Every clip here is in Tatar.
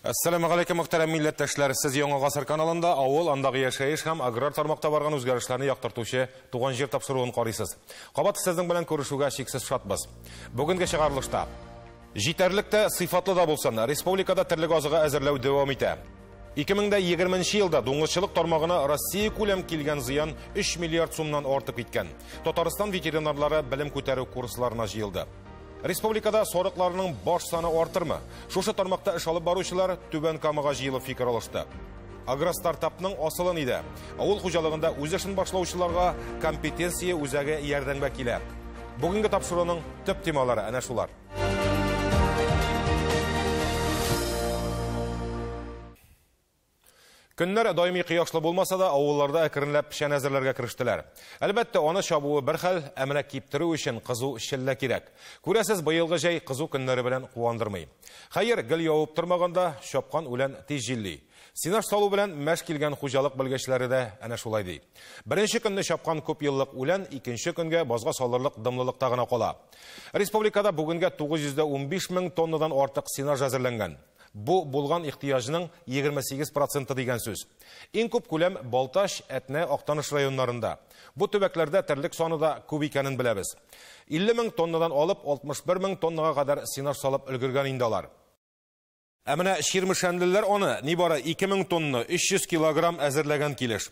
Әссәламү галәйкүм, мөхтәрәм милләттәшләр. Сез Яңа Гасыр каналында авыл, андагы яшәеш һәм аграр тармакта барган үзгәрешләрне яктыртучы Туган җир тапшыруын карыйсыз. Кабат сезнең белән күрешүгә чиксез шатбыз. Бүгенге чыгарылышта җитәрлек тә, сыйфатлы да булсын, республикада терлек азыгы әзерләү дәвам итә. 2020 елда дуңгызчылык тармагына Россия күләм килгән зыян 3 миллиард сумнан артып киткән. Татарстан ветеринарлары белем күтәрү курсларына җыелды. Республикада сарыкларның баш саны артырмы? Шушы тармакта эш алып баручылар Түбән Камага җыелып фикер алышты. Агростартапның асылы нидә? Авыл хуҗалыгында үз эшен башлаучыларга компетенция үзәге ярдәмгә килә. Бүгенге тапшыруның төп темалары әнә шулар. Көннәр даими кояшлы булмаса да, авылларда әкренләп печән әзерләргә керештеләр. Әлбәттә, аны чабуы бер хәл, ә менә киптерү өчен кызу челлә кирәк. Күрәсез, быелгы җәй кызу көннәре белән куандырмый. Хәер, гел явып тормаганда, чапкан үлән тиз җилли. Сенаж салу белән мәш килгән хуҗалык белгечләре дә әнә шулай ди. Беренче көнне чапкан күп еллык үлән икенче көнгә базга салырлык дымлылыкта гына кала. Республикада бүгенгә 915 мең тоннадан артык сенаж әзерләнгән. Бу булган ихтыяҗның 28% дигән сүз. Иң күп күләм Балтач, Әтнә, Актаныш районнарында. Бу төбәкләрдә терлек саны да күп икәнен беләбез. 50 мең тоннадан алып 61 мең тоннага кадәр сенаж салып өлгергән инде алар. Ә менә чирмешәнлеләр аны нибары 2 мең тонна 300 килограмм әзерләгән килеш.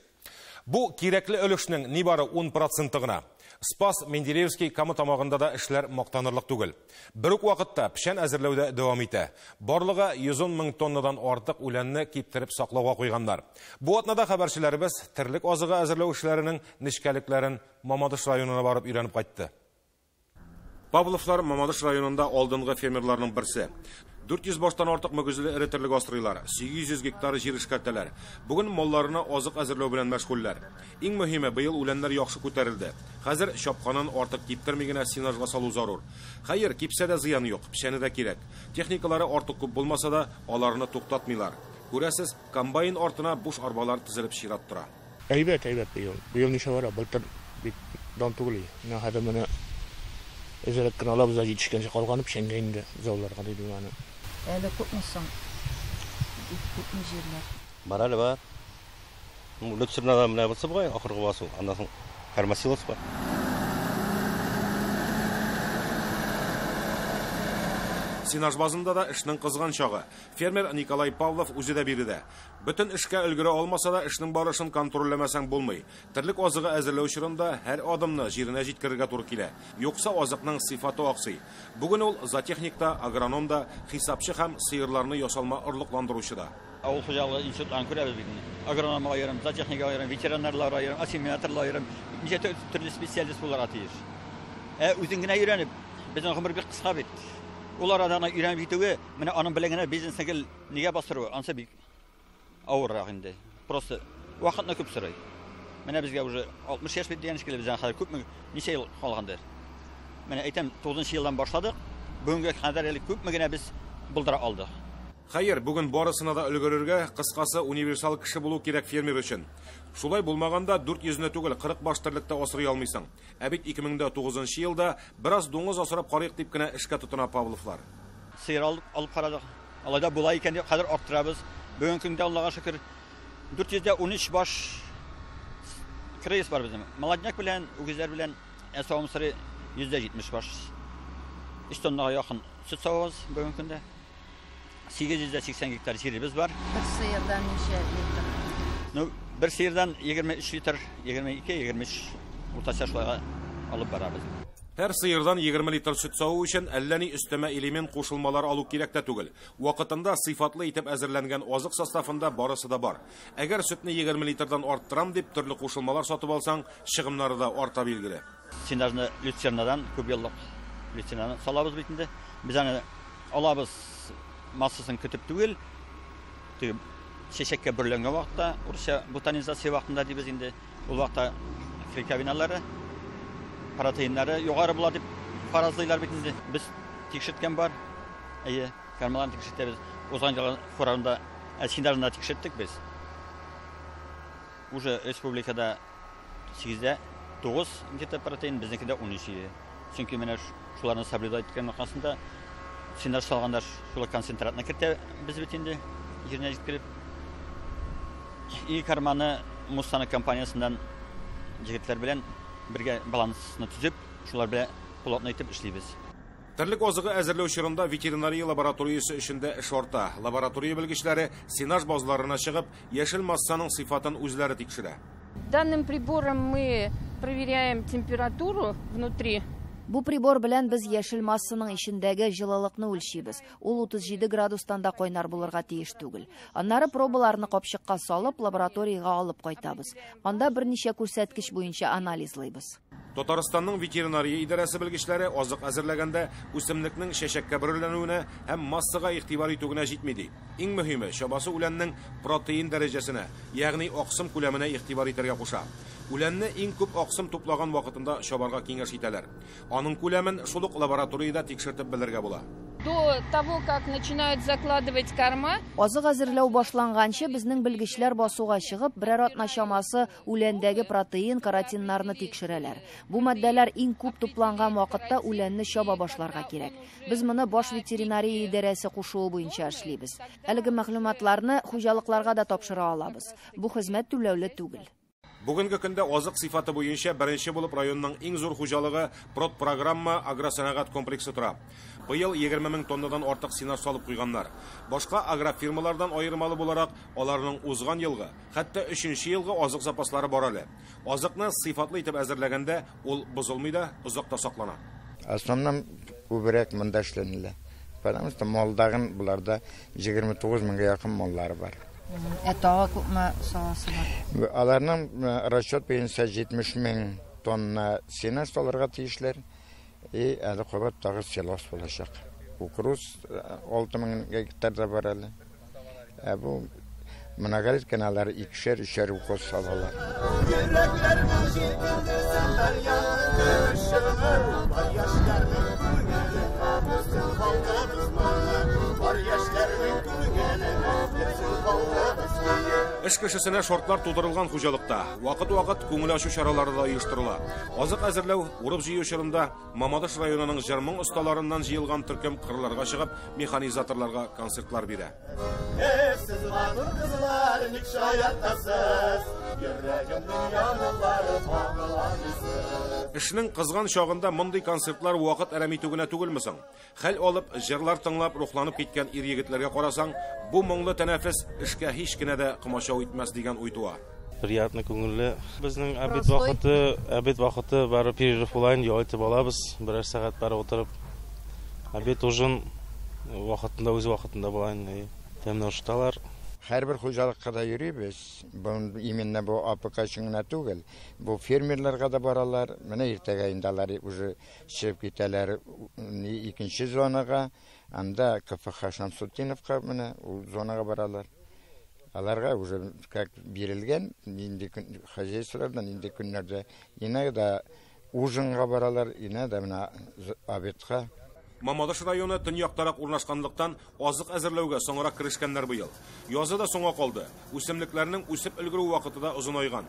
Бу кирәкле өлешнең нибары 10% гына. Спас, Менделеевский, Кама тамагында да эшләр мактанырлык түгел. Бер үк вакытта печән әзерләү дә дәвам итә. Барлыгы 110 мең тоннадан артык үләнне киптереп саклауга куйганнар. Бу атнада хәбәрчеләребез терлек азыгы әзерләү эшләренең нечкәлекләрен Мамадыш районына барып өйрәнеп кайтты. Павловлар Мамадыш районында алдынгы фермерларның берсе. 400 баштан артык мөгезле эре терлек асрыйлар, 800 гектар җир эшкәртәләр. Бүген малларына азык әзерләү белән мәшгульләр. Иң мөһиме, быел үләннәр яхшы күтәрелде. Хәзер чапканын артык киптерми генә сенажга салу зарур. Хәер, кипсә дә зыян юк, печәне дә кирәк. Техникалары артык күп булмаса да, аларны туктатмыйлар. Күрәсез, комбайн артына буш арбалар тезелеп чират тора. Әйбәт, әйбәт быел. Быел ничә бара? Былтыр бик дан түгел. Менә хәзер менә әзерәк кенә алабыз да җитешкәнче калганы печәнгә инде зауларга диде аны. Әле күпме соң? Бик күпме җирләр? Бар әле бар. Люцернадан менә булса бугай, ахыргы басу. Аннан соң фармасилос бар. Сенаж базында да эшнең кызган чагы. Фермер Николай Павлов үзе дә биредә. Бөтен эшкә өлгерә алмаса да, эшнең барышын контрольләмәсәң булмый. Терлек азыгы әзерләү чорында һәр адымны җиренә җиткерергә туры килә. Юкса азыкның сыйфаты аксый. Бүген ул зоотехникта, агрономда, хисапчы һәм сыерларны ясалма орлыкландыручы да. Авыл хуҗалыгы институтларын күрәбез бит инде. Агроном аерым, зоотехник аерым, ветеринарлар аерым, ассимиляторлар аерым. Ничә төрле специалист булырга тиеш. Ә үзең генә өйрәнеп, безнең гомер бик кыска бит. Ул арада аны өйрәнеп җитүе, менә аның белән генә бизнесны гел нигә бастыру, ансы бик авыррак инде. Просто вакытны күп сорый. Менә безгә уже 60 яшь бит дигән шикелле, безнең хәзер күпме, ничә ел калгандыр. Менә әйтәм, тугызынчы елдан башладык. Бүгенге кадәр әле күпме генә без булдыра алдык. Хәер, бүген барысына да өлгерергә, кыскасы, универсал кеше булу кирәк фермер өчен. Шулай булмаганда дүрт йөзне түгел, кырык баш терлектә асрый алмыйсың. Ә бит ике мең дә тугызынчы елда бераз дуңгыз асрап карыйк дип кенә эшкә тотына Павловлар. Сыер алып карадык. Алай да була икән дип хәзер арттырабыз. Бүгенге көндә Аллага шөкер, дүрт йөз дә унөч баш крыс бар безнең. Молодняк белән, үгезләр белән, ә савым сыры йөз дә җитмеш баш. Өч тоннага якын сөт савабыз бүгенге көндә. Сигез йөз дә сиксән гектар җиребез бар. Бер сыердан ничә литр? Бер сыердан егерме өч литр, егерме ике, егерме өч уртача шулайга алып барабыз. Һәр сыердан егерме литр сөт саву өчен әллә ни өстәмә элемент кушылмалар алу кирәк тә түгел. Вакытында сыйфатлы итеп әзерләнгән азык составында барысы да бар. Әгәр сөтне егерме литрдан арттырам дип төрле кушылмалар сатып алсаң, чыгымнары да арта билгеле. Сенажны люцернадан күп еллык люцернаны салабыз бит инде. Без аны алабыз массасын көтеп түгел, теге чәчәккә бөрләнгән вакытта, урысча бутонизация вакытында дибез инде. Ул вакытта клейковиналары, протеиннары югары була дип фаразлыйлар бит инде. Без тикшерткән бар. Әйе, фермаларны тикшертәбез. Узган елгы форумда, сенажны тикшерттек без. Уже республикада сигездә тугыз где-то протеин, безнекедә ун өч иде. Чөнки менә шуларны соблюдать иткән аркасында сенаж салганда шул концентратны кертәбез бит инде. җиренә җиткереп. И корманы Муссана компаниясеннән егетләр белән бергә балансны төзеп, шулар белән плотно итеп эшлибез. Терлек азыгы әзерләү чорында ветеринария лабораториясе эшендә эш арта. Лаборатория белгечләре сенаж базларына чыгып, яшел массаның сыйфатын үзләре тикшерә. Данным прибором мы проверяем температуру внутри. Бу прибор белән без яшел массаның эчендәге җылылыкны үлчибез. Ул 37 градустан да кайнар булырга тиеш түгел. Аннары пробаларны капчыкка салып, лабораториягә алып кайтабыз. Анда берничә күрсәткеч буенча анализлыйбыз. Татарстанның ветеринария идарәсе белгечләре азык әзерләгәндә үсемлекнең чәчәккә бөреләнүенә һәм массага игътибар итү генә җитми ди. Иң мөһиме чабасы үләннең протеин дәрәҗәсенә, ягъни аксым күләменә игътибар итәргә куша. Үләнне иң күп аксым туплаган вакытында чабарга киңәш итәләр. Аның күләмен шул ук лабораториядә тикшертеп белергә була. До того, как начинают закладывать корма. Азык әзерләү башланганчы безнең белгечләр басуга чыгып, берәр атна чамасы үләндәге протеин, каротиннарны тикшерәләр. Бу матдәләр иң күп тупланган вакытта үләнне чаба башларга кирәк. Без моны баш ветеринария идарәсе кушуы буенча эшлибез. Әлеге мәгълүматларны хуҗалыкларга да тапшыра алабыз. Бу хезмәт түләүле түгел. Бүгенге көндә азык сыйфаты буенча беренче булып районның иң зур хуҗалыгы Продпрограмма агросәнәгать комплексы тора. Быел 20 мең тоннадан артык сенаж салып куйганнар. Башка агрофирмалардан аермалы буларак, аларның узган елгы, хәтта 3нче елгы азык запаслары бар әле. Азыкны сыйфатлы итеп әзерләгәндә ул бозылмый да, озак та саклана. Основном күбрәк монда эшләнелә. Потому что малдагын буларда 29 меңгә якын маллары бар. Ә тагы күпме саласы бар? Аларның расчет буенча 70 мең тонна сенаж салырга тиешләр. И әле кабат тагы селос булачак. Кукуруз 6 мең гектарда бар әле. Ә бу многолетка алар 2-шәр, 3-шәр укос салалар. Эш кешесенә шартлар тудырылган хуҗалыкта вакыт-вакыт күңел ачу чаралары да оештырыла. Азык әзерләү, урып-җыю чорында Мамадыш районының җыр-моң осталарыннан җыелган төркем кырларга чыгып, механизаторларга концертлар бирә. Сез матур кызлар, ник шаяртасыз? Йөрәгемнең яралары тагыламысыз? Эшнең кызган чагында мондый концертлар вакыт әрәм итү генә түгелме соң? Хәл алып, җырлар тыңлап, рухланып киткән ир-егетләргә карасаң, бу моңлы тәнәфес эшкә һич кенә дә комачау итмәс дигән уй туа. Приятно, күңелле. Безнең обед вакыты бары перерыв була инде, ял итеп алабыз, берәр сәгать бары утырып. Обед ужин вакытында, үз вакытында була инде. Тәмле ашаталар. Һәрбер хуҗалыкка да йөрибез. Бу именно бу АПК өчен генә түгел. Бу фермерларга да баралар. Менә иртәгә инде алар уже чыгып китәләр икенче зонага. Анда КФХ Шамсутдиновка менә ул зонага баралар. Аларга уже как бирелгән, нинди хозяйстволарда, нинди көннәрдә иногда ужинга баралар, иногда менә обедка. Мамадыш районы төньяктарак урнашканлыктан азык әзерләүгә соңрак керешкәннәр быел. Язы да соңга калды. Үсемлекләрнең үсеп өлгерү вакыты да озынайган.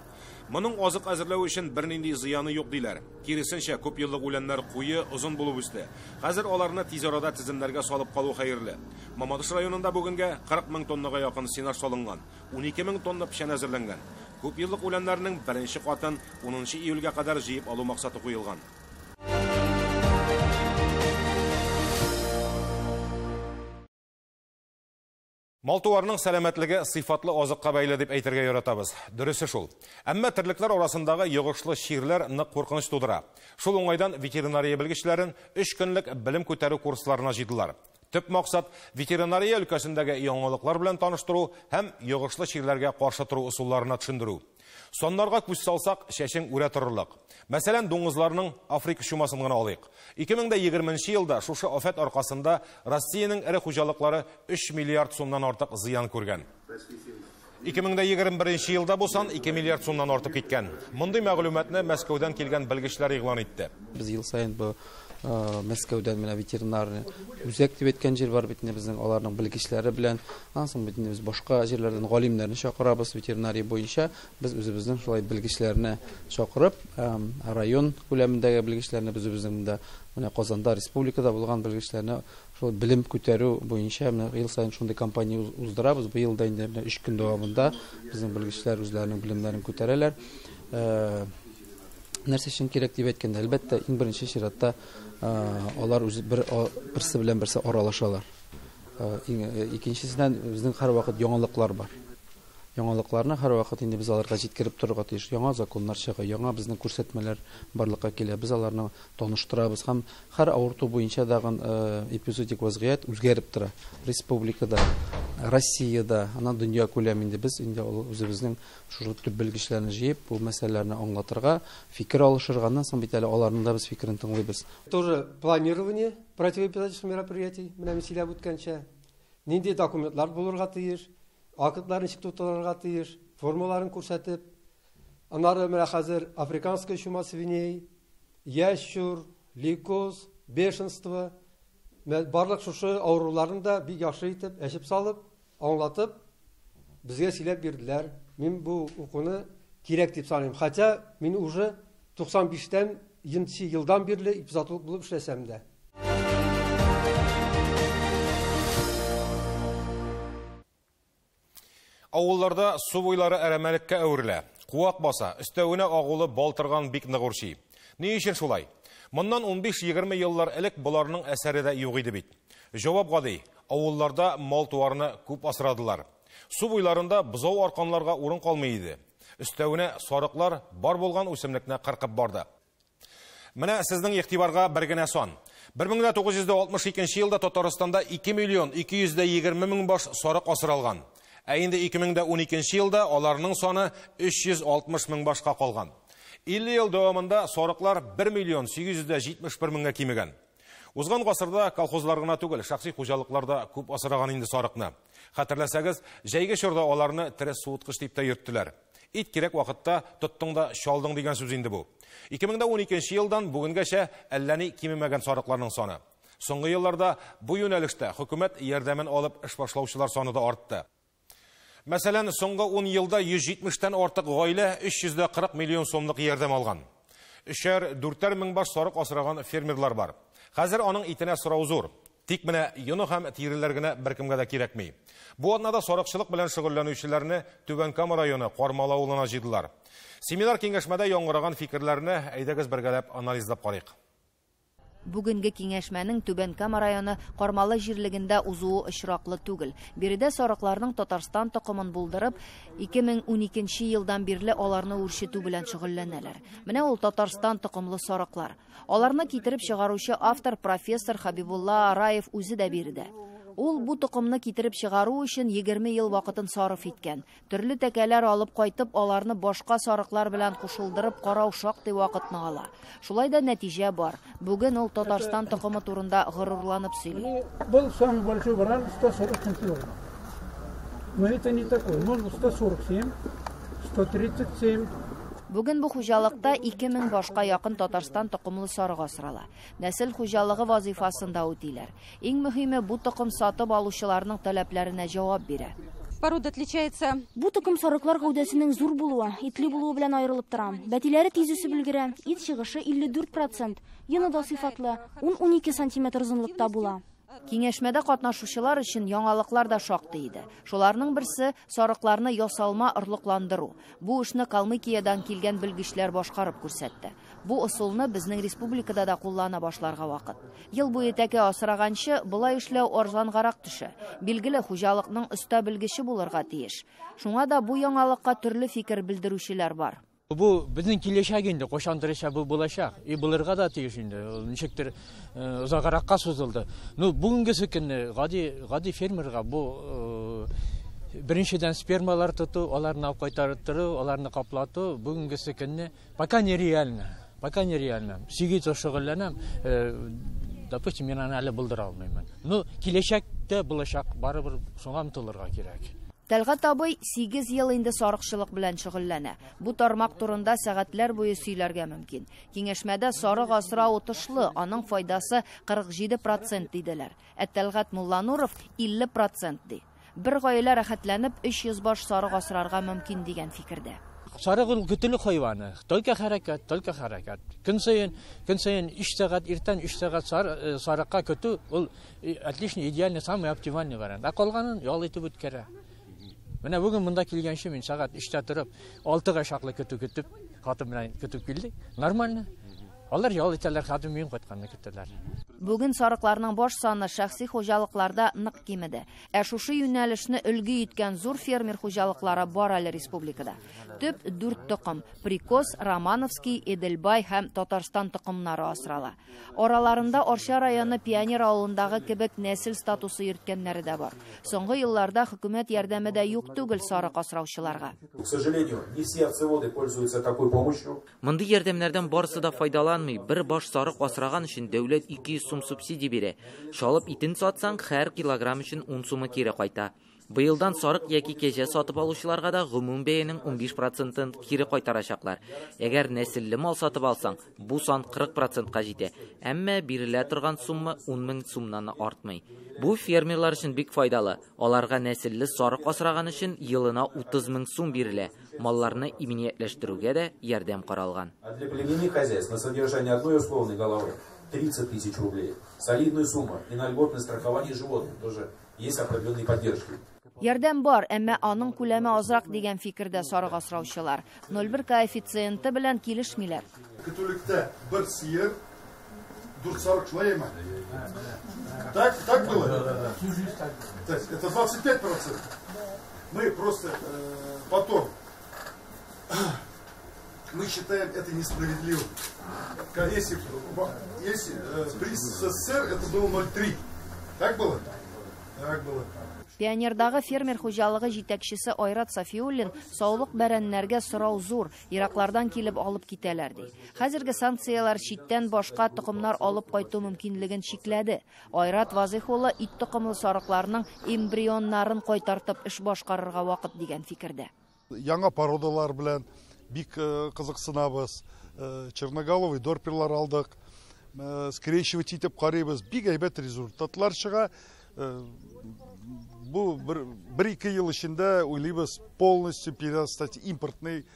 Моның азык әзерләү өчен бернинди зыяны юк диләр. Киресенчә, күп еллык үләннәр куе, озын булып үсте. Хәзер аларны тиз арада теземнәргә салып калу хәерле. Мамадыш районында бүгенгә 40 мең тоннага якын сенаж салынган, 12 мең тонна печән әзерләнгән. Күп еллык үләннәрнең беренче катын 10 июльгә кадәр җыеп алу максаты куелган. Мал-туарның сәламәтлеге сыйфатлы азыкка бәйле дип әйтергә яратабыз. Дөресе шул. Әмма терлекләр арасындагы йогышлы чирләр нык куркыныч тудыра. Шул уңайдан ветеринария белгечләрен 3 көнлек белем күтәрү курсларына җыйдылар. Төп максат ветеринария өлкәсендәге яңалыклар белән таныштыру һәм йогышлы чирләргә каршы тору ысулларына төшендерү. Соннарга күз салсак, чәчең үрә торырлык. Мәсәлән, дуңгызларның Африка чумасын гына алыйк. 2020 елда шушы афәт аркасында Россиянең эре хуҗалыклары 3 миллиард сумнан артык зыян күргән. 2021 елда бу сан 2 миллиард сумнан артып киткән. Мондый мәгълүматны Мәскәүдән килгән белгечләр игълан итте. Без ел саен бу Мәскәүдән менә ветеринарный үзәк дип әйткән җир бар бит инде безнең, аларның белгечләре белән. Аннан соң бит инде без башка җирләрдән галимнәрне чакырабыз ветеринария буенча. Без үзебезнең шулай белгечләрне чакырып, район күләмендәге белгечләрне без үзебезнең монда менә Казанда, республикада булган белгечләрне шул белем күтәрү буенча менә ел саен шундый кампания уздырабыз. Быел да инде менә 3 көн дәвамында безнең белгечләр үзләренең белемнәрен күтәрәләр. Нәрсә өчен кирәк дип әйткәндә, әлбәттә, иң беренче чиратта алар үзе берсе белән берсе аралашалар. Икенчесеннән, безнең һәрвакыт яңалыклар бар. Яңалыкларны һәрвакыт инде без аларга җиткереп торырга тиеш. Яңа законнар чыга, яңа безнең күрсәтмәләр барлыкка килә. Без аларны таныштырабыз һәм һәр авырту буенча дагын эпизодик вазгыять үзгәреп тора. Республикада, Россиядә, аннан дөнья күләм инде без инде ул үзебезнең шушы төп белгечләрне җыеп, бу мәсьәләләрне аңлатырга, фикер алышырга, аннан соң бит әле аларның да без фикерен тыңлыйбыз. Тоже планирование противоэпидемиологических мероприятий, менә мин сөйләп үткәнчә, нинди документлар булырга тиеш, актлар ничек тутырырга тиеш, формаларын күрсәтеп, аннары менә хәзер африканская чума свиней, ящур, лейкоз, бешенство, менә барлык шушы авыруларны да бик яхшы итеп әчеп салып, аңлатып, безгә сөйләп бирделәр. Мин бу укуны кирәк дип саныйм. Хотя мин уже туксан биштән енче елдан бирле эпизоотолог булып эшләсәм дә. Авылларда су буйлары әрәмәлеккә әверелә. Куак баса, өстәвенә агулы балтырган бик нык үрчи. Ни өчен шулай? Моннан унбиш-егерме еллар элек боларның әсәре дә юк иде бит. Җавап гади. Авылларда мал-туарны күп асрадылар. Су буйларында бозау арканларга урын калмый иде. Өстәвенә сарыклар бар булган үсемлекне кыркып барды. Менә сезнең игътибарга бер генә сан. Бер мең дә тугыз йөз дә алтмыш икенче елда Татарстанда ике миллион ике йөз дә егерме мең баш сарык асралган. Ә инде ике мең дә уникенче елда аларның саны өч йөз алтмыш мең башка калган. 50 ел дәвамында сарыклар бер миллион сигез йөз дә җитмеш бер меңгә кимегән. Узган гасырда колхозлар гына түгел, шәхси хуҗалыклар да күп асраган инде сарыкны. Хәтерләсәгез, җәйге чорда аларны тере суыткыч дип тә йөрттеләр. Ит кирәк вакытта тоттың да чалдың дигән сүз инде бу. Ике мең дә уникенче елдан бүгенгәчә әллә ни кимемәгән сарыкларның саны. Соңгы елларда бу юнәлештә хөкүмәт ярдәмен алып эш башлаучылар саны да артты. Мәсәлән, соңгы ун елда йөз җитмештән артык гаилә өч йөз дә кырык миллион сумлык ярдәм алган. Өчәр, дүртәр мең баш сарык асраган фермерлар бар. Хәзер аның итенә сорау зур. Тик менә йоны һәм тиреләр генә беркемгә дә кирәкми. Бу атнада сарыкчылык белән шөгыльләнүчеләрне Түбән Кама районы Кармалы авылына җыйдылар. Семинар киңәшмәдә яңгыраган фикерләрне әйдәгез бергәләп анализлап карыйк. Бүгенге киңәшмәнең Түбән Кама районы Кармалы җирлегендә узуы очраклы түгел. Биредә сарыкларның Татарстан токымын булдырып, ике мең уникенче елдан бирле аларны үрчетү белән шөгыльләнәләр. Менә ул Татарстан токымлы сарыклар. Аларны китереп чыгаручы автор профессор Хабибулла Араев үзе дә биредә. Ул бу токымны китереп чыгару өчен егерме ел вакытын сарыф иткән. Төрле тәкәләр алып кайтып, аларны башка сарыклар белән кушылдырып карау шактый вакытны ала. Шулай да нәтиҗә бар. Бүген ул Татарстан токымы турында горурланып сөйли. Был самый большой баран 140 килограмм. Но это не такой. Можно 147, 137. Бүген бу хуҗалыкта ике мең башка якын Татарстан токымлы сарык асрала. Нәсел хуҗалыгы вазифасында үтиләр. Иң мөһиме бу токым сатып алучыларның таләпләренә җавап бирә. Порода отличается. Бу токым сарыклар гәүдәсенең зур булуы, итле булуы белән аерылып тора. Бәтиләре тиз үсеп өлгерә. Ит чыгышы илле дүрт процент. Йоны да сыйфатлы, ун-унике сантиметр озынлыкта була. Киңәшмәдә катнашучылар өчен яңалыклар да шактый иде. Шуларның берсе сарыкларны ясалма орлыкландыру. Бу эшне Калмыкиядан килгән белгечләр башкарып күрсәтте. Бу ысулны безнең республикада да куллана башларга вакыт. Ел буе тәкә асраганчы, болай эшләү арзангарак төшә. Билгеле, хуҗалыкның өстә белгече булырга тиеш. Шуңа да бу яңалыкка төрле фикер белдерүчеләр бар. Бу безнең киләчәк инде, кайчандыр эшләп бу булачак. И булырга да тиеш инде. Ул ничектер озагракка сузылды. Ну, бүгенгесе көнне гади фермерга бу беренчедән спермалар тоту, аларны алып кайтарып тору, аларны каплату бүгенгесе көнне пока нереально. Пока нереально. Сигез ел шөгыльләнәм, допустим, мин аны әле булдыра алмыйм. Ну, киләчәктә булачак, барыбер шуңа омтылырга кирәк. Тәлгать абый 8 ел инде сарыкчылык белән шөгыльләнә. Бу тармак турында сәгатьләр буе сөйләргә мөмкин. Киңәшмәдә сарык асрау отышлы, аның файдасы 47% диделәр. Ә Тәлгать Муллануров 50% ди. Бер гаилә рәхәтләнеп 300 баш сарык асрарга мөмкин дигән фикердә. Сарык ул көтүлек хайваны. Только хәрәкәт, только хәрәкәт. Көн саен, көн саен 3 сәгать иртән 3 сәгать сарыкка көтү ул отличный, идеальный, самый оптимальный вариант. Ә калганын ял итеп үткәрә. Менә бүген монда килгәнче мин сәгать 3тә торып, 6га чаклы көтү көтеп, хатын белән көтеп килдек. Нормально. Алар ял итәләр, хатын мин кайтканны көтәләр. Бүген сарыкларның баш саны шәхси хуҗалыкларда нык кимеде. Ә шушы юнәлешне өлге иткән зур фермер хуҗалыклары бар әле республикада. Төп 4 токым – Прикос, Романовский, Эдельбай һәм Татарстан токымнары асрала. Араларында Арча районы Пионер авылындагы кебек нәсел статусы йөрткәннәре дә бар. Соңгы елларда хөкүмәт ярдәме дә юк түгел сарык асраучыларга. К сожалению, не все овцеводы пользуются такой помощью. Мондый ярдәмнәрдән барысы да файдаланмый. Бер баш сарык асраган өчен дәүләт 200 сум субсидия бирә. Чалып итен сатсаң, һәр килограмм өчен 10 сумы кире кайта. Быелдан сарык яки кәҗә сатып алучыларга да гомум бәянең 15%-ын кире кайтарачаклар. Әгәр нәселле мал сатып алсаң, бу сан 40%-ка җитә. Әмма бирелә торган сумма 10 мең сумнан артмый. Бу фермерлар өчен бик файдалы. Аларга нәселле сарык асраган өчен елына 30 мең сум бирелә. Малларны иминиятләштерүгә дә ярдәм каралган. А для племенных хозяйств на содержание одной условной головы 30 тысяч рублей. Солидная сумма. И на льготное страхование животных тоже есть определенные поддержки. Ярдәм бар, әмма аның күләме азрак дигән фикердә сарык асраучылар. 0,1 коэффициенты белән килешмиләр. Көтүлектә бер сыер, дүрт сарык шулаймы? Так, так было? То есть это 25%. Мы просто потом мы считаем это несправедливым. Если при СССР это было 0,3. Так было? Так было. Пионердагы фермер хуҗалыгы җитәкчесе Айрат Сафиуллин саулык бәрәннәргә сорау зур, ераклардан килеп алып китәләр ди. Хәзерге санкцияләр читтән башка токымнар алып кайту мөмкинлеген чикләде. Айрат Вазих улы ит токымлы сарыкларның эмбрионнарын кайтартып эш башкарырга вакыт дигән фикердә. Яңа породалар белән бик кызыксынабыз. Черноголовый дорперлар алдык. Скрещивать итеп карыйбыз. Бик әйбәт результатлар чыга. Бу бер-ике ел эчендә уйлыйбыз полностью перестать импортный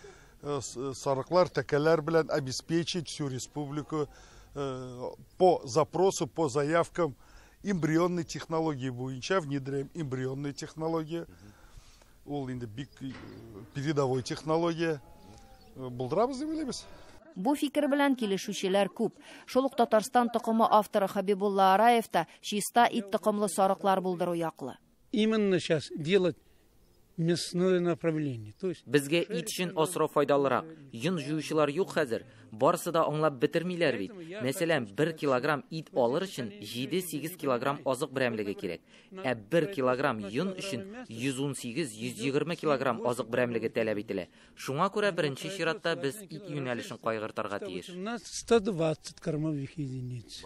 сарыклар, тәкәләр белән обеспечить всю республику по запросу, по заявкам эмбрионной технологии буенча внедряем эмбрионные технологии. Ул инде бик передовой технология. Булдырабыз дип уйлыйбыз. Бу фикер белән килешүчеләр күп. Шул ук Татарстан токымы авторы Хабибулла Араев та чиста ит токымлы сарыклар булдыру яклы. Именно сейчас делать мясное направление. То есть Безгә ит өчен асрау файдалырак. Йон җыючылар юк хәзер. Барысы да аңлап бетермиләр бит. Мәсәлән, 1 килограмм ит алыр өчен 7-8 килограмм азык берәмлеге кирәк. Ә 1 килограмм йон өчен 118-120 килограмм азык берәмлеге таләп ителә. Шуңа күрә беренче чиратта без ит юнәлешен кайгыртырга тиеш. У нас 120 кормовых единиц.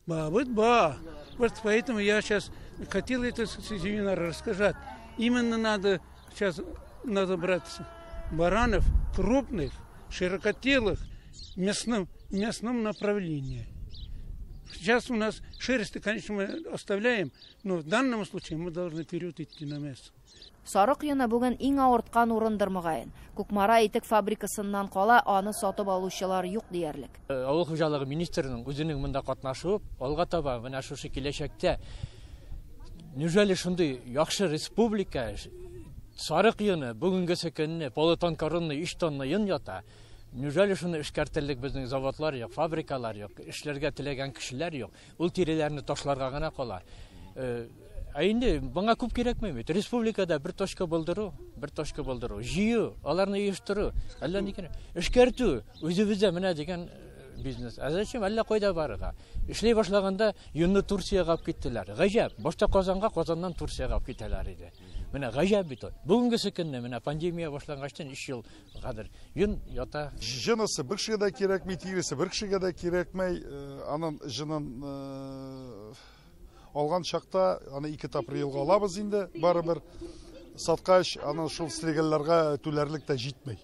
Ба, вот ба. Вот поэтому я сейчас хотел этот семинар рассказать. Именно надо сейчас надо брать баранов крупных, широкотелых, в мясном направлении. Сейчас у нас шерсть, конечно, мы оставляем, но в данном случае мы должны вперед идти на мясо. Сарык йоны бүген иң авырткан урындыр мөгаен. Кукмара итек фабрикасыннан кала аны сатып алучылар юк диярлек. Авыл хуҗалыгы министрының үзенең монда катнашуы алга таба менә шушы киләчәктә неужели шундый яхшы республика сарык йоны бүгенгесе көнне полутон коронный 3 тонна йон ята. Неужели шуны эшкәртерлек безнең заводлар юк, фабрикалар юк, эшләргә теләгән кешеләр юк. Ул тиреләрне ташларга гына кала. Ә инде моңа күп кирәкми бит. Республикада бер точка булдыру, бер точка булдыру, җыю, аларны оештыру, әллә ни кирәк. Эшкәртү үзебездә менә дигән бизнес. Ә зачем әллә кайда барырга? Эшли башлаганда йонны Турциягә алып киттеләр. Гаҗәп, башта Казанга, Казаннан Турциягә алып китәләр иде. Менә гаҗәп бит ул. Бүгенгесе көнне менә пандемия башлангачтан 3 ел кадәр йон ята. Җынысы бер кешегә дә кирәкми, тиресе бер кешегә дә кирәкмәй. Аның җынын алган чакта аны 2 тапкыр елга алабыз инде, барыбер. Саткач, аны шул стригальларга түләрлек тә җитми.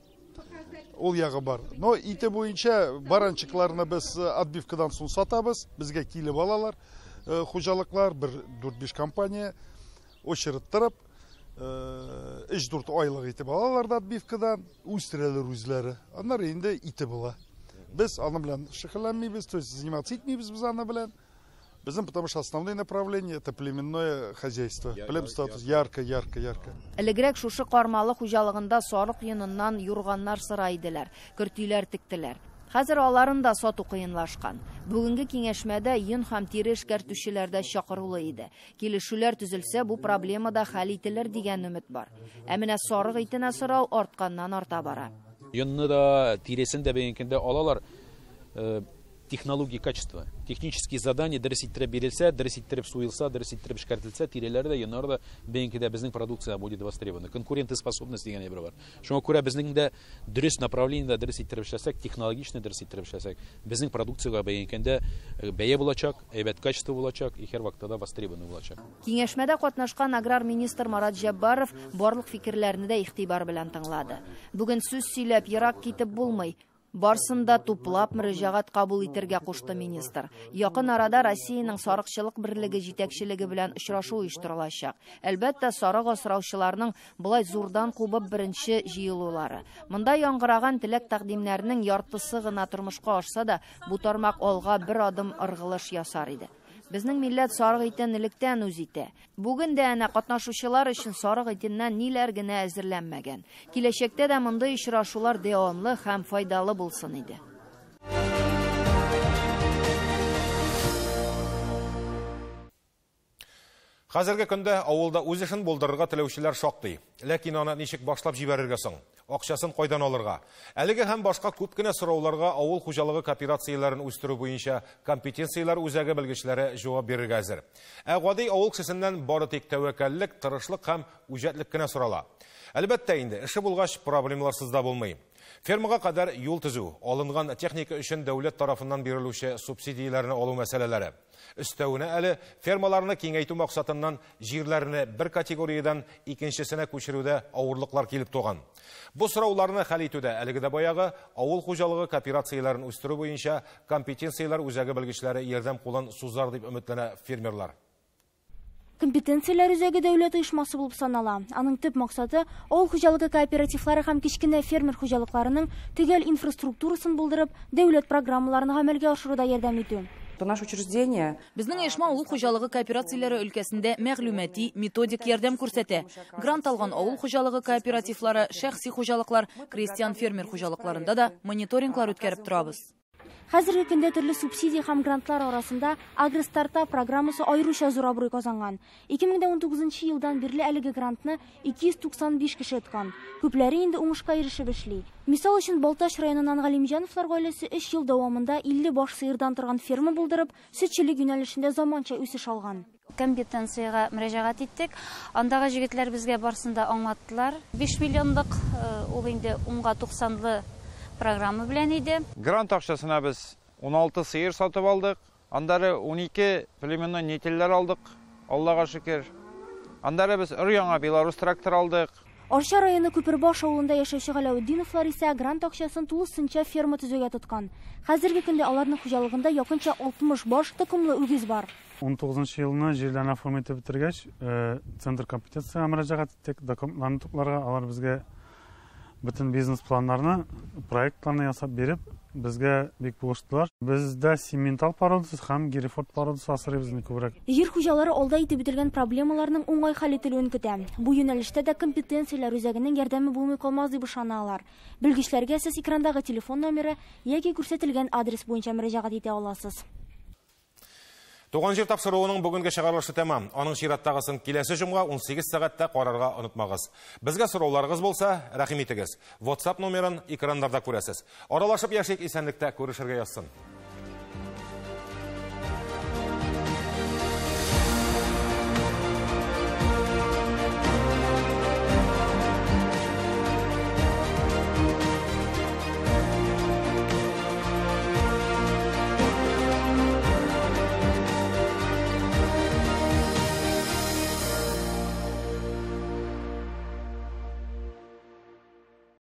Ул ягы бар. Но ите буенча баранчикларны без отбивкадан соң сатабыз. Безгә килеп алалар хуҗалыклар, бер 4-5 компания очередь торып, 3-4 айлык итеп алалар да отбивкадан, үстерәләр үзләре. Аннары инде ите була. Без аны белән шөгыльләнмибез, то есть заниматься итмибез без аны белән. Безнең, потому что основное направление это племенное хозяйство. Племстатус ярко, ярко, ярко. Элегрәк шушы Кармалы хуҗалыгында сарык йоныннан юрганнар сыра иделәр, көртиләр тектеләр. Хәзер аларын да сату кыенлашкан. Бүгенге киңәшмәдә йон һәм тире эшкәртүчеләр дә чакырулы иде. Килешүләр төзелсә, бу проблема да хәл ителер дигән өмет бар. Ә менә сарык итенә сорау артканнан арта бара. Йонны да, тиресен дә бүгенге көндә алалар. Технологии качества. Технические задания дөрес иттереп бирелсә, дөрес иттереп суелса, дөрес иттереп эшкәртелсә, тиреләр дә, йоннар да бүгенге көндә безнең продукция будет востребована. Конкурентоспособность дигән әйбер бар. Шуңа күрә безнең дә дөрес направлениедә дөрес иттереп эшләсәк, технологично дөрес иттереп эшләсәк, безнең продукциягә бүгенге көндә бәя булачак, әйбәт качество булачак, и һәр вакытта да востребована булачак. Киңәшмәдә катнашкан аграр министр Марат Җәббаров барлык фикерләрне дә игътибар белән тыңлады. Бүген сүз сөйләп ерак китеп булмый. Барсын да туплап мөрәҗәгать кабул итәргә кушты министр. Якын арада Россиянең сарыкчылык берлеге җитәкчелеге белән очрашу оештырылачак. Әлбәттә, сарык асраучыларның болай зурдан кубып беренче җыелулары. Монда яңгыраган теләк тәкъдимнәрнең яртысы гына тормышка ашса да, бу тармак алга бер адым ыргылыш ясар иде. Безнең милләт сарык итен электән үз итә. Бүген дә әнә катнашучылар өчен сарык итеннән ниләр генә әзерләнмәгән. Киләчәктә дә мондый очрашулар дәвамлы һәм файдалы булсын иде. Хәзерге көндә авылда үз эшен булдырырга теләүчеләр шактый. Ләкин аны ничек башлап җибәрергә соң? Акчасын кайдан алырга? Әлеге һәм башка күп кенә сорауларга авыл хуҗалыгы кооперацияләрен үстерү буенча компетенцияләр үзәге белгечләре җавап бирергә әзер. Ә гади авыл кешесеннән бары тик тәвәккәллек, тырышлык һәм үҗәтлек кенә сорала. Әлбәттә инде, эше булгач проблемаларсыз да булмый. Фермага кадәр юл төзү, алынган техника өчен дәүләт тарафыннан бирелүче субсидияләрне алу мәсьәләләре. Өстәвенә әле фермаларны киңәйтү максатыннан җирләрне бер категориядән икенчесенә күчерүдә авырлыклар килеп туган. Бу сорауларны хәл итүдә әлеге дә баягы авыл хуҗалыгы кооперацияләрен үстерү буенча компетенцияләр үзәге белгечләре ярдәм кулын сузар дип өметләнә фермерлар. Компетенцияләр үзәге дәүләт оешмасы булып санала. Аның төп максаты авыл хуҗалыгы кооперативлары һәм кечкенә фермер хуҗалыкларының төгәл инфраструктурасын булдырып, дәүләт программаларын гамәлгә ашыруда ярдәм итү. Наше учреждение. Безнең оешма авыл хуҗалыгы кооперацияләре өлкәсендә мәгълүмати, методик ярдәм күрсәтә. Грант алган авыл хуҗалыгы кооперативлары, шәхси хуҗалыклар, крестьян-фермер хуҗалыкларында да мониторинглар үткәреп торабыз. Хәзерге көндә төрле субсидия һәм грантлар арасында Агростартап программасы аеруча зур абруй казанган. 2019 елдан бирле әлеге грантны 295 кеше откан. Күпләре инде уңышка ирешеп эшли. Мисал өчен, Балтач районыннан Галимҗановлар гаиләсе 3 ел дәвамында 50 баш сыердан торган ферма булдырып, сөтчелек юнәлешендә заманча үсеш алган. Компетенциягә мөрәҗәгать иттек. Андагы җегетләр безгә барсын да аңлаттылар. 5 миллионлык ул инде 10-га 90-лы программа белән иде. Грант акчасына без 16 сыер сатып алдык. Аннары 12 племенной нетелләр алдык. Аллага шөкер. Аннары без өр-яңа Беларус трактор алдык. Арча районы Күпербаш авылында яшәүче Галәветдиновлар исә грант акчасын тулысынча ферма төзүгә тоткан. Хәзерге көндә аларның хуҗалыгында якынча 60 баш токымлы үгез бар. 19 елны җирләрне оформить итеп бетергәч, центр компетенциягә мөрәҗәгать иттек, документларны тупларга, алар безгә бөтен бизнес-планнарны, проектларны ясап биреп, безгә бик булыштылар. Бездә симментал породасы һәм герефорд породасы асрыйбыз инде күбрәк. Җир хуҗалары алда әйтеп үтелгән проблемаларның уңай хәл ителүен көтә. Бу юнәлештә дә компетенцияләр үзәгенең ярдәме булмый калмас дип ышана алар. Белгечләргә сез экрандагы телефон номеры яки күрсәтелгән адрес буенча мөрәҗәгать итә аласыз. Туган җир тапшыруының бүгенге чыгарылышы тәмам. Аның чираттагысын киләсе җомга 18 сәгатьтә карарга онытмагыз. Безгә сорауларыгыз булса, рәхим итегез. WhatsApp номерын экраннарда күрәсез. Аралашып яшик, исәнлектә күрешергә язсын.